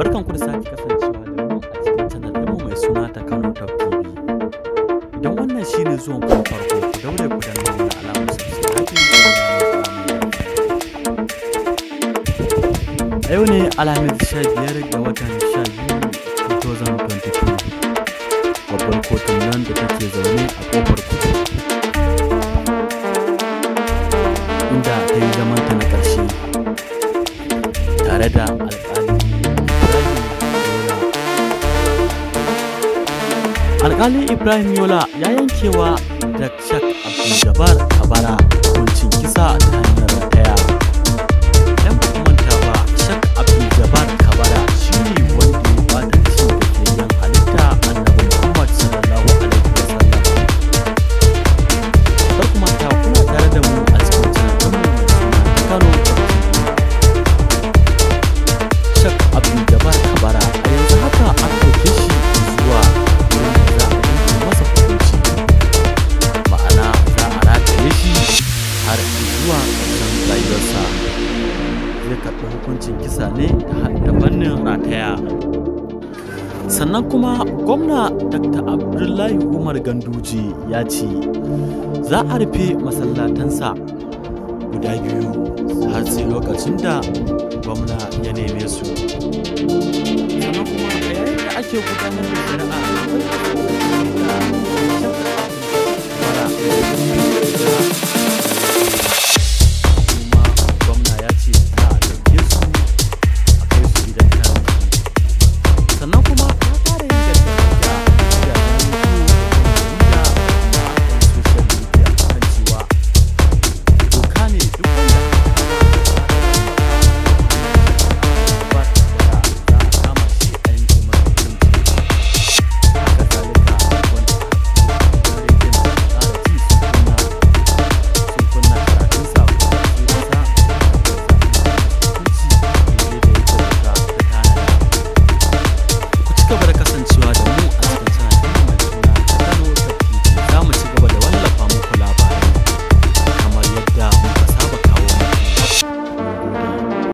Barkanku da sake kasancewa da mu a cikin channel ɗinmu mai suna ta Kano Top TV. Idan wannan shine zuwan ku na farko, ku daure ku danna mana alamar subscribe ku danna mana alamar. A yau ne Alhamis 15 ga watan 12 2022. Babbar kotun nan da take zaune a kofar kudu, inda ta yi zamanta na ƙarshe tare da alƙali Ibrahim Yola. Alƙali Ibrahim Yola ya yankewa da Shak Abdul Kabara hukuncin kisa ta hanyar rataya. Idan ba ku manta ba, Shak Abdul Kabara shine wanda ya ɓatanci ga fiyayyen halitta Annabi Muhammad sallallahu alaihi wasallam. Kar ku manta kuna tare da mu a cikin channel ɗinmu mai suna ta Kano Top TV. Shak Abdul Kabara a yanzu haka an ɗauke shi zuwa wurin da za a yanke masa hukunci. Ma'ana za a rataye shi har zuwa ƙarshen rayuwarsa. Zai karɓi hukuncin kisa ne ta fannin rataya. Sannan kuma gwamna Dr. Abdullahi Umar Ganduje ya ce za a rufe masallatansa guda biyu har sai lokacin da gwamna ya neme su. Sannan kuma a yayin da ake gudanar da shari'a akwai